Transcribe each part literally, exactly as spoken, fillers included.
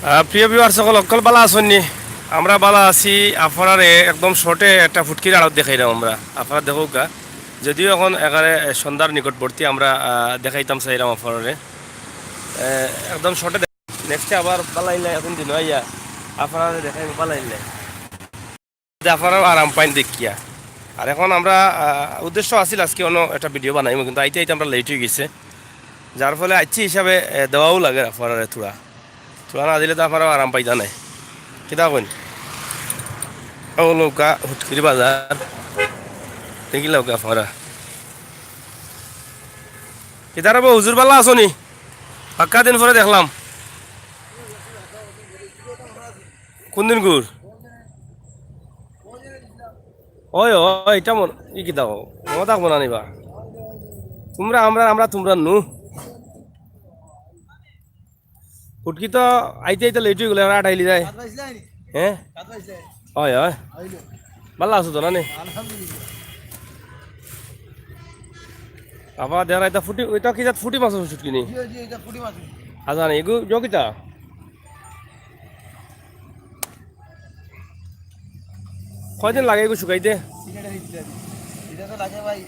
আহ, প্রিয় ভিউয়ার্স সকল, অকল বালা আছইন নি? আমরা বালা আছি। আপনারারে একদম শর্টে একটা ফুটকির আড়ত দেখাইরাম আমরা, আপনারা দেখউক্কা। যদিও এখন একেবারে সন্ধ্যার নিকটবর্তী, আমরা আহ, দেখাইতাম চাইরাম আপনারারে। আহ, একদম শর্টে নেক্সটে আবার বালা আইলে, এখন দিন আইয়া আপনারারে দেখাইমু বালা আইলে। আপনারাও আরাম পাইন দেখিয়া। আর এখন আমরা, আহ, উদ্দেশ্য আছিল আজকে অন্য একটা ভিডিও বানাইমু, কিন্তু আইতে আইতে আমরা লেট অই গেছে, যার ফলে আইছি হিসাবে, এ, দেওয়াও লাগে আপনারারে থুড়া। থুড়া না দিলে তো আপনারাও আরাম পাইতা নায়। কিতা কইন? অউ লউক্কা হুটকির বাজার। দেখিলাউক্কা আপনারা। কিতা রে বা, হুজুর বালা আছো নি? বাক্কা দিন পরে দেখলাম। কোন দিন গুর? ওই, ওই, ইটা মন, ই কিতা কও? মজা থাকবো না নি বা? তোমরা, আমরা, আমরা, তোমরা নু। ফুটকি তো আইতে আইতে লেট অই গেল, আর আটাইলি যায়। ভাত পাইছিলা নি? হ্যাঁ? ভাত পাইছিলা? হয়, হয়। আইলো। বালা আছো তো না নি? আলহামদুলিল্লাহ। বাবা, দেরা ইটা ফুটি, ইটা কি জাত ফুটি মাছ আছে ফুটকি নি? জি, জি, ইটা ফুটি মাছ। আচ্ছা, না, এগু জো কিতা? কয়দিন লাগে এগু শুকাইতে? সিলেটে দিতে হবে। এটা তো লাগে ভাই,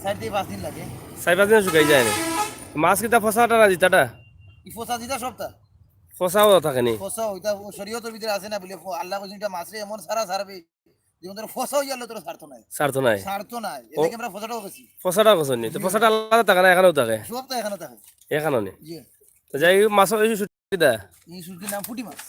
চার থেকে পাঁচ দিন লাগে। চার পাঁচ দিন শুকাই যায় নি? মাছ কিতা ফসাটা না জিতাটা? ই ফসা জিতা সবটা। ফসাও থাকে নি? ফসা ওইটা ও শরীয়তের ভিতরে আছে না বলে, ফ-, আল্লাহ কইছেন এটা মাছরে এমন সারা সারবে, যেমন ধরো ফসা হইয়া আল্লাহ তোরা ছাড়তো নাই। ছাড়তো নাই। ছাড়তো নাই। ও। এটাকে আমরা ফসাটাও গেছি। ফসাটা গেছে নি? তো জি, ফসাটা জি। আলাদা থাকে না, এখানেও থাকে? সব তো এখানে থাকে। এখানেও নি? জি। তো যাই হোক, মাছ ওই শুটকি দা? এই শুটকির নাম ফুটি মাছ।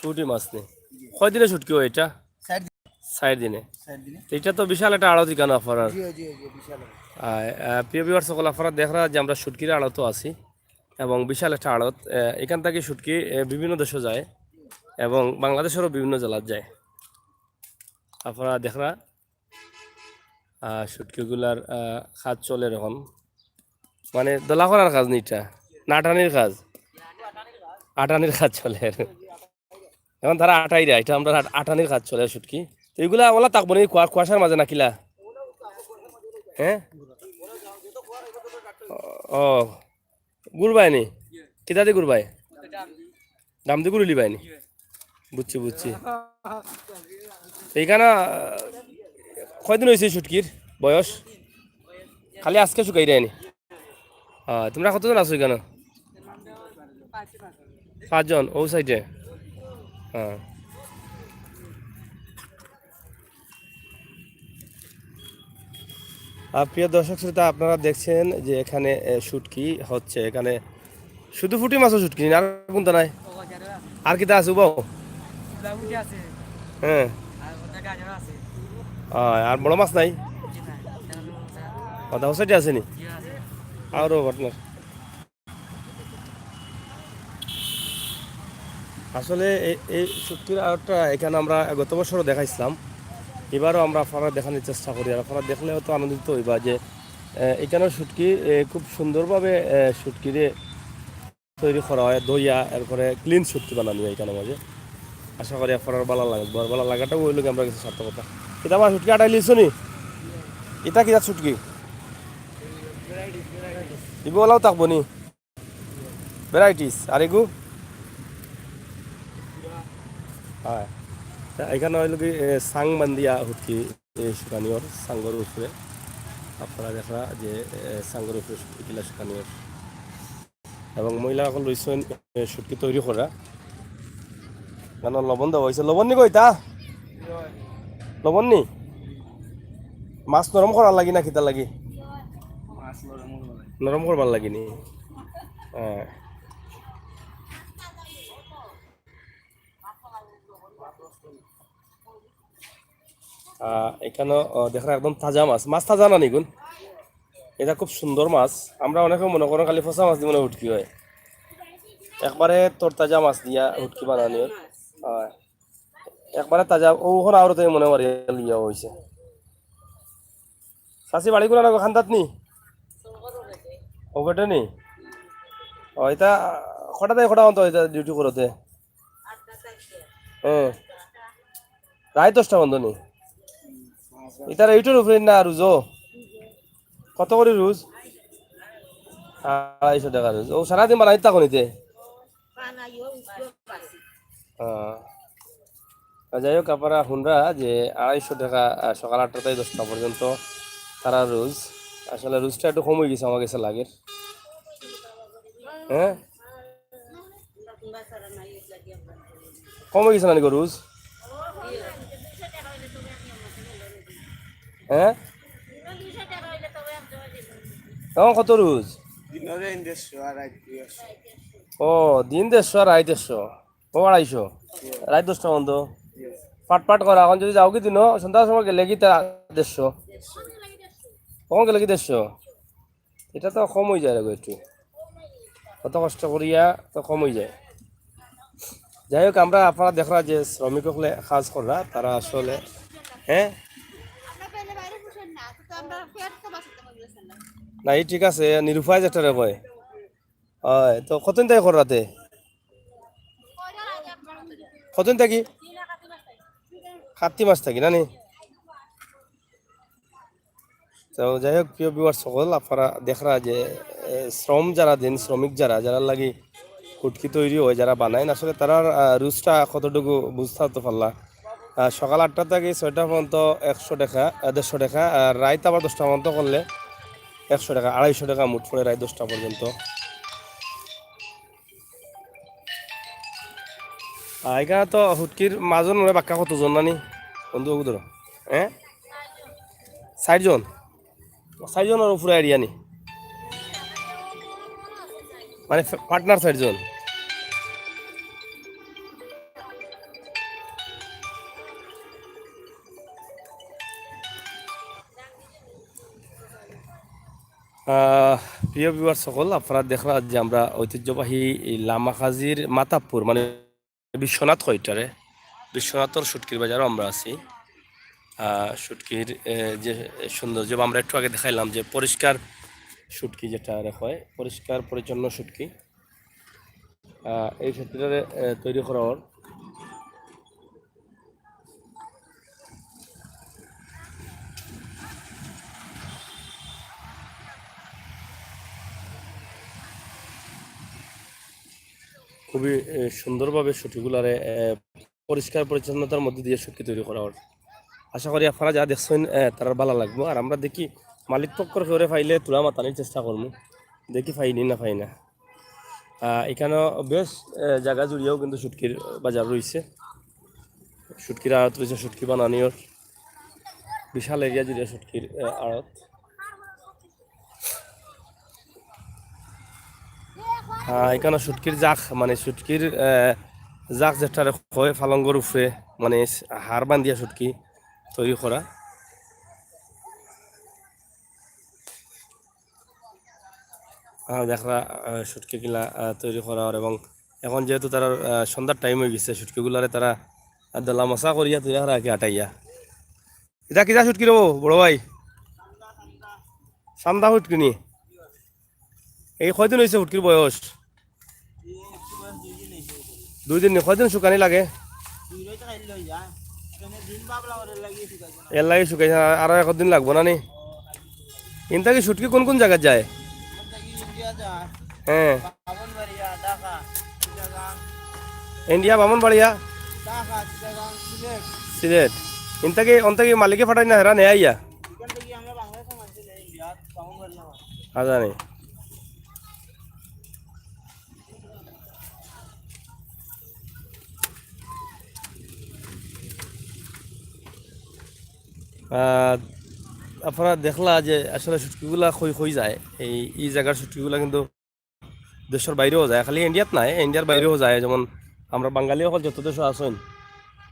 ফুটি মাছ নি? জি। কয় দিনে শুটকি হয় এটা? চার দিন। চার দিনে। চার দিনে। তো এটা তো বিশাল একটা আড়ত এখানে আপনারার। জি, জি, জি, বিশাল আড়ত। আহ, আহ, প্রিয় ভিউয়ার্স সকল, আপনারা দেখরা যে আমরা শুটকির আড়তো আছি এবং বিশাল একটা আড়ত। আহ, এখান থেকে শুটকি, আহ, বিভিন্ন দেশে যায় এবং বাংলাদেশেরও বিভিন্ন জেলাত যায়। আপনারা দেখরা, আহ, শুটকিগুলার, আহ, কাজ চলের এখন। মানে দলা করার কাজ নি এটা, না আটানির কাজ? আটানির কাজ চলের। এখন তারা আটাইরা, এটা আমরা আট-, আটানির কাজ চলের শুটকি। তো এগুলা ওলা থাকবো নি কুয়া-, কুয়াশার মাঝে না কিলা? হ্যাঁ? ও, ও। গুরবায় নি? কিতা দি গুরবায়? ড্রাম দি গুরলিবায় নি? বুঝছি, বুঝছি। এইখানে, আহ, কয়দিন হইছে শুটকির বয়স? খালি আজকে শুকাইরায় নি? হ্যাঁ, তোমরা কতজন আছো এখানে? পাঁচজন, ও সাইডে। হ্যাঁ। আর প্রিয় দর্শক শ্রোতা, আপনারা দেখছেন যে এখানে, এ, শুটকি হচ্ছে, এখানে শুধু ফুটি মাছও শুটকি, আর কোনটা নাই? আর কিতা আছে উবাও? হ্যাঁ। আর বড় মাছ নাই? কথা হোসাইডে আছে নি? আরও পার্টনার। আসলে এ-, এই শুটকির আড়তটা এখানে আমরা গত বছরও দেখাইছিলাম, এবারও আমরা আপনারা দেখানোর চেষ্টা করি। আর আপনারা দেখলে হয়তো আনন্দিত হইবা যে, এ, এখানেও শুটকি, এ, খুব সুন্দরভাবে, এ, শুটকিরে তৈরি করা হয়, ধইয়া এরপরে ক্লিন শুটকি বানানো হয় এখানে মাঝে। আশা করি আপনারা ভালো লাগে, ভালো লাগাটাও হইল কি আমরা কিছু সার্থকতা। এটা আমার শুটকি আটাই লিছো নি? এটা কি জাত শুটকি? ইগু ওলাও থাকবো নি? ভ্যারাইটিস। আর এগু? হ্যাঁ। তা এখানে হইল কি, এ, সাং বান্দিয়া হুটকি, এ, শুকানি ওর সাঙ্গর উপরে। আপনারা দেখরা যে, এ, সাঙ্গর উপরে হুটকি কিলা শুকানি ওর। এবং মহিলা এখন রইছেন, এ, শুটকি তৈরি করা। কেন লবণ দেওয়া হয়েছে? লবণ নি কইতা? লবণ নি? মাছ নরম করার লাগি না কিতা লাগি? মাছ নরম করার লাগি। নরম করবার লাগি নি? হ্যাঁ। আহ, এখানেও, আহ, দেখরা একদম তাজা মাছ। মাছ তাজা না নিগুন? এটা খুব সুন্দর মাছ। আমরা অনেকে মনে করেন খালি ফসা মাছ দিয়ে মনে হয় হুটকি হয়। একবারে তরতাজা মাছ দিয়া হুটকি বানানি হয়। হ্যাঁ। একবারে তাজা। ও, ওখানে আরো তো মনে হয় ইয়া হইছে। চাচি বাড়ি কোন খান্দাত নি? ও বেটে নি? ও, এটা কটা থেকে কটা পর্যন্ত এটা ডিউটি করতে? হ্যাঁ। রাত দশটা বন্ধ নি? এটা রেটর উপরে না রুজো? কত করে রুজ? আড়াইশো টাকা রুজ। ও সারাদিন বানাই থাকো নিতে? বানাইও, উঠিও বাসি। আহ, আর যাই হোক, আপনারা হুনরা যে আড়াইশো টেকা, আহ, সকাল আটটা থাকি দশটা পর্যন্ত তারা রোজ। আসলে রোজটা একটু কম অইগেছে আমার গেছে লাগের। হ্যাঁ, কম অইগেছে না নি গো রোজ? হ্যাঁ, এখন কত রোজ? দিনরে দেড়শো আর রাইত দুইশো। ও, দিন দেড়শো আর রাইত দেড়শো। ও, আড়াইশো। রাইত দশটা পর্যন্ত। ফাট ফাট করা, এখন যদি যাওগি দিনো, সন্ধ্যার সময় গেলেগি তা দেড়শো। কখন গেলেগি দেড়শো? ইটা তো কম অইযায় রে গো একটু। কত কষ্ট করিয়া তো কম অইযায়। যাই হোক, আমরা আপনারা দেখরা যে শ্রমিক অকলে কাজ কররা, তারা আসলে, হ্যাঁ? না, এই ঠিক আছে, নিরুপায় যেটারে কয়। অয়, তো কতদিন থাকি কররাতে? কতদিন থাকি? কাতি মাস থাকি, না নি? তো যাই হোক, প্রিয় viewers সকল, আপনারা দেখরা যে, এ, শ্রম যারা দেইন, শ্রমিক যারা, যারার লাগি হুটকি তৈরি অয়, যারা বানাইন, আসলে তারার, আহ, রোজটা কতটুকু বুঝতা তো পারলা। আহ, সকাল আটটা থাকি ছয়টা পর্যন্ত একশো টেকা, আহ, দেড়শো টেকা, আর রাইত আবার দশটা পর্যন্ত করলে একশো টেকা, আড়াইশো টেকা মোট পড়ে রাইত দশটা পর্যন্ত। আহ, ইখানো তো হুটকির মাজন মনে বাক্কা কতজন নানি? বন্ধু, ওগু ধরো। হ্যাঁ? চাইরজন? চাইরজনর উপরে area নি? মানে, ফে-, partner চাইরজন? আহ, প্রিয় viewers সকল, আপনারা দেখরা যে আমরা ঐতিহ্যবাহী এই লামাকাজির মাতাবপুর, মানে বিশ্বনাথ কইটারে, বিশ্বনাথর শুটকির বাজারও আমরা আছি। আহ, শুটকির, এ, যে সৌন্দর্য বা আমরা একটু আগে দেখাইলাম যে পরিষ্কার শুটকি যেটা আর হয়, পরিষ্কার পরিচ্ছন্ন শুটকি। আহ, এই শুটকিটারে, এ, তৈরি করা অর। খুবই, এ, সুন্দরভাবে শুটকিগুলারে, এ, পরিষ্কার পরিচ্ছন্নতার মধ্যে দিয়া শুটকি তৈরি করা অর। আশা করি আপনারা যা দেখছইন, এ, তারার ভালা লাগবো। আর আমরা দেখি মালিক পক্ষর কেউরে পাইলে তুলা মাতানির চেষ্টা করমু, দেখি পাইনি না পাই না। আহ, ইখানো বেশ, এ, জাগা জুড়িয়াও কিন্তু শুটকির বাজার রইছে, শুটকির আড়ত রইছে, শুটকি বানানির বিশাল area জুড়িয়া শুটকির, এ, আড়ত। আহ, ইখানো শুটকির জাক, মানে শুটকির, আহ, জাক যেটারে কয়, ফালঙ্গর উপরে, মানে হাড় বান্ধিয়া শুটকি তৈরি করা। আহ, দেখরা, আহ, শুটকি কিলা, আহ, তৈরি করা অর এবং এখন যেহেতু তারার, আহ, সন্ধ্যার time অইগেছে, শুটকিগুলারে তারা, আহ, দলা মশা করিয়া তৈরি করা আর কি আটাইয়া। ইটা কিতা শুটকি রে বড় ভাই? সান্দা শুটকি নি? এই কয়দিন অইছে শুটকির বয়স? দুই দিন নি? কয়দিন শুকানি লাগে? এর লাগি শুকাইছে, আরো একদিন লাগবো না নি? ইন থাকি শুটকি কোন কোন জাগাত যায়? হ্যাঁ। ইন্ডিয়া, বামনবাড়িয়া। সিলেট। ইন থাকি, অন থাকি মালিকে পাঠায় না, হেরা নেয় আইয়া? আচ্ছা নি। আহ, আপনারা দেখলা যে আসলে শুটকিগুলা কই কই যায়, এই, এই জাগার শুটকিগুলা কিন্তু দেশর বাইরেও যায়, খালি ইন্ডিয়াত নায়, ইন্ডিয়ার বাইরেও যায়। যেমন আমরা বাঙালি অকল যত দেশো আছইন,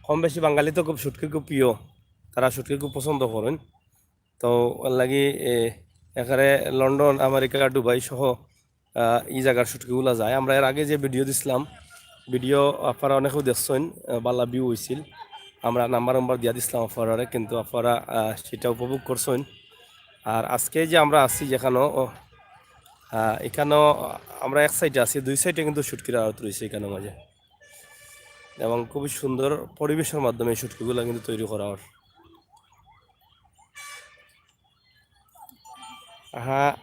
কম বেশি বাঙালি তো খুব শুটকি খুব প্রিয়, তারা শুটকি খুব পছন্দ করইন। তো এর লাগি, এ, এখানে লন্ডন, আমেরিকা, দুবাই সহ, আহ, এই জাগার শুটকিগুলা যায়। আমরা এর আগে যে video দিছিলাম, video আপনারা অনেকেউ দেখছইন, আহ, ভালা view অইছিল। আমরা নাম্বার নাম্বার দিয়া দিছিলাম আপনারারে, কিন্তু আপনারা, আহ, সেটা উপভোগ করছইন। আর আজকে যে আমরা আছি যেখানো, ও, আহ, এখানো আমরা এক side-এ আছি, দুই side-এ কিন্তু শুটকির আড়ত রইছে এখানো মাঝে, এবং খুবই সুন্দর পরিবেশর মাধ্যমে এই শুটকিগুলা কিন্তু তৈরি করা অর। হ্যাঁ।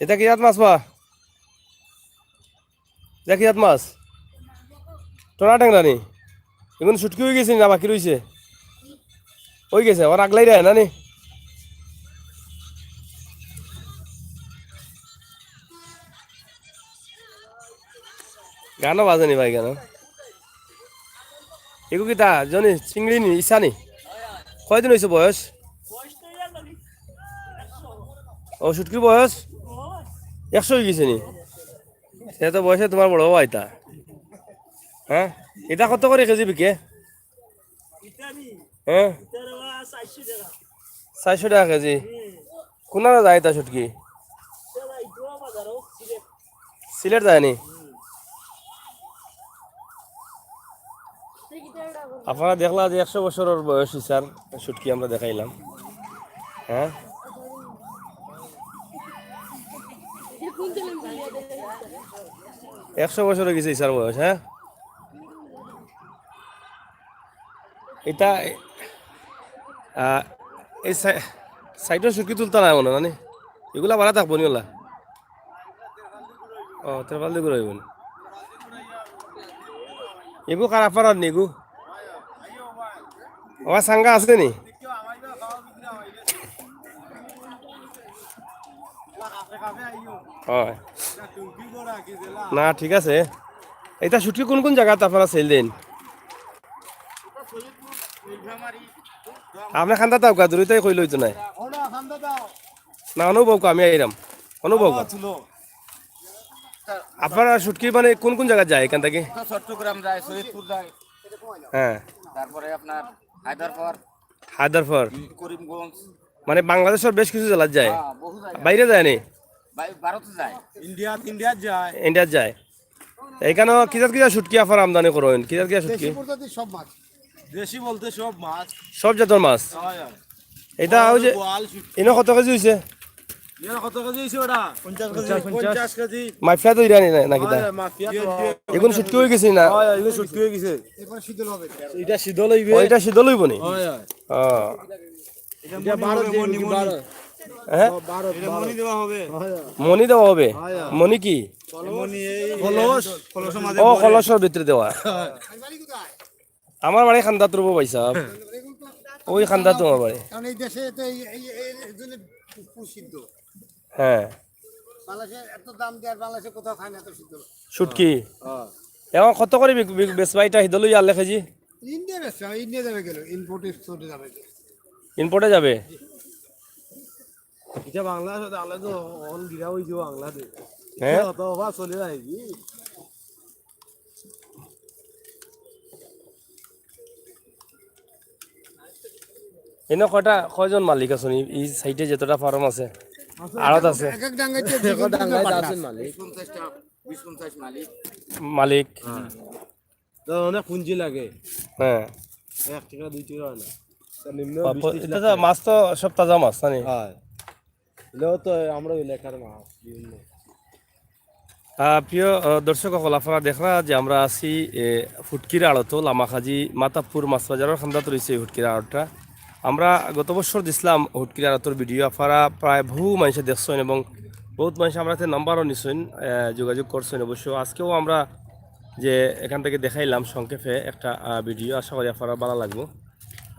ইটা কি জাত মাছ বা? ইটা কি জাত মাছ? টনা টেংরা নি? ইগুন শুটকি অইগেছে নি না বাকি রইছে? অইগেছে, আবার আগলাই রায় না নি? গানও বাজে নি ভাই, গানও। এগু কিতা, জনি, চিংড়ি নি, ইছা নি? কয়দিন অইছে বয়স? ও, শুটকির বয়স? একশো অইগেছে নি? সে তো বয়সে তুমার বড় অইতা। হ্যাঁ? ইটা কত করি কেজি বিকে? হ্যাঁ? চাইরশো টেকা কেজি। কুনানো যায় ইতা শুটকি? সিলেট যায় নি? আপনারা দেখলা যে একশো বছরর বয়স ইছার শুটকি আমরা দেখাইলাম। হ্যাঁ? একশো বছর অইগেছে ইছার বয়স, হ্যাঁ? ইটা, আহ, এই সাই-, সাইডর শুটকি তুলতা নায় মনো অয় না নি? ইগুলা বাড়া থাকবো নি অলা? ও, তেরপাল দি ঘুরাইবো নি? ইগু কারা ফারার নি ইগু? ও, সাঙ্গা আছে নি? অয়। না, ঠিক আছে। ইটা শুটকি কুন কুন জাগাত আপনারা সেল দেইন? আপনে খান্দাত আউক্কা, দূরইতাই কইলে অইতো নায়। না, অনো বউক্কা, আমি আইরাম। অনো বউক্কা। আপনারা শুটকি মানে কুন কুন জাগাত যায় ইখান থাকি? চট্টগ্রাম যায়, সৈয়দপুর যায়, হ্যাঁ। তারপরে আপনার হায়দরপুর, হায়দরপুর। করিমগঞ্জ। মানে বাংলাদেশর বেশ কিছু জেলাত যায়। হ্যাঁ, বহু জায়গা। বাইরে যায় নি? বাই-, ভারতে যায়। ইন্ডিয়াত, ইন্ডিয়াত যায়। ইন্ডিয়াত যায়। ইখানো কি জাত কি জাত শুটকি আপনারা আমদানি করইন? কি জাত কি জাত শুটকি? দেশি প্রজাতির সব মাছ। দেশি বলতে সব মাছ। সব জাতর মাছ? হয়, হয়। ইটা অউ যে, বোয়াল শুটকি। ইনো কত কেজি অইছে? ইনো কত কেজি অইছে ওটা? পঞ্চাশ কেজি। পঞ্চাশ কেজি। মাফিয়া তো ইরানি না, নাকি তা? হয়, মাফিয়া তো। ইগুন শুটকি অইগেছে না? হয়, হয়, ইগুন শুটকি অইগেছে। এরপরে শীতল হবে। ইটা শীতল অইবো? ও, ইটা শীতল অইবো নি? হয়, হয়। ও। ইটা ইটা মনি বারো হবে, দিন মনি, কি মনি। বারো? হ্যাঁ? বারো, এটা বারো। মনি দেওয়া হবে। মনি দেওয়া হবে? হয়, হয়। মনি কি? মনি এই কলস, কলসর মাঝে ও, ভরে। কলসর ভিতরে দেওয়া। হয়। আমার বাড়ি খান্দাত রইবো ভাই সাহেব। ওই খান্দাত আমার বাড়ি। কারণ এই দেশে তো এই, এই, এই, এর জন্য প্রসিদ্ধ। হ্যাঁ। বাংলাদেশে এত দাম দিয়ে আর বাংলাদেশে কোথাও খায় না এত শীতল। শুটকি? হ্যাঁ। এখন কত করি বিক-, বিক-, বেচবা ইটা হিদল অইয়া আনলে কেজি? ইন্ডিয়া বেচা, ইন্ডিয়া যাবে গেল, ইম্পোর্ট এক্সপোর্টে যাবে। ইম্পোর্টে যাবে? ইটা বাংলাদেশে তাহলে তো অন গিরা অই যাবো বাংলাদেশ। হ্যাঁ? অত অফার চলে যায় কি? এনে কয়টা, কয়জন মালিক আছইন? এই, এই সাইডে যতটা ফার্ম আছে, আড়ত আছে। এক এক ডাঙ্গাইতে এক এক ডাঙ্গাইতে আছইন মালিক। বিশ পঞ্চাশটা, বিশ পঞ্চাশ মালিক। মালিক। হ্যাঁ। তো অনেক পুঁজি লাগে। হ্যাঁ। এক টাকা, দুই টাকা অয় না। তো নিম্ন বাপ, বিশ ত্রিশ এটা লাখ তো টাকা। মাছ তো সব তাজা মাছ, জানি? হ্যাঁ। এগুলো তো আমরা এলাকার মাছ, বিভিন্ন। আহ, প্রিয়, আহ, দর্শক অকল, আপনারা দেখরা যে আমরা আছি, এ, ফুটকির আড়তো, লামাখাজি, মাতাবপুর মাছ বাজারর খান্দাত রইছে এই ফুটকির আড়তটা। আমরা গত বছর দিছলাম ফুটকির আড়তর ভিডিও, আপনারা প্রায় বহু মানষে দেখছইন এবং বহুত মানষে আমরার তে নাম্বারও নিছইন, আহ, যোগাযোগ করছইন অবশ্য। আজকেও আমরা যে এখান থাকি দেখাইলাম সংক্ষেপে একটা, আহ, ভিডিও, আশা করি আপনারার ভালা লাগবো।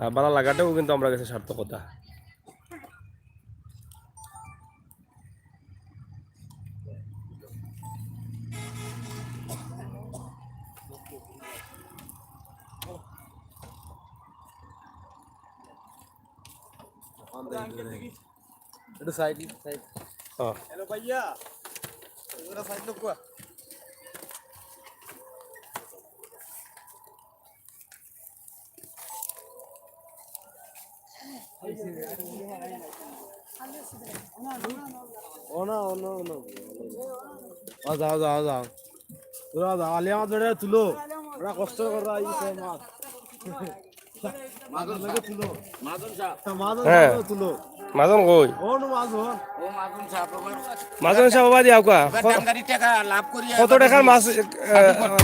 আহ, ভালা লাগাটাও কিন্তু আমরার গেছে সার্থকতা। একটু সাইড, সাইড। হ্যাঁ। হ্যালো ভাইয়া, ওরা সাইড লোক কোয়া? ও না, ও না, ও না। ও যাও, যাও, যাও। তোরা যাও, আলিয়া মাছ ধরে তুলো। ওরা কষ্ট করে আইছে মাছ। মাজন সাব। মাজন সাব। তা মাজন হ্যাঁ। সাব তুলো। মাজন কই? ও না মাজন। ও মাজন সাব, ওবার মাজন সাব, বাবা দিয়া কওয়া। এবার ডাঙ্গারি টাকা লাভ করিয়া কত এবার টাকার মাছ, এ,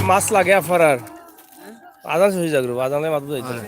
মাছ লাগে আপনার? আজান শেষ অই যাক রে, আজানে মাত বুঝাইতে না।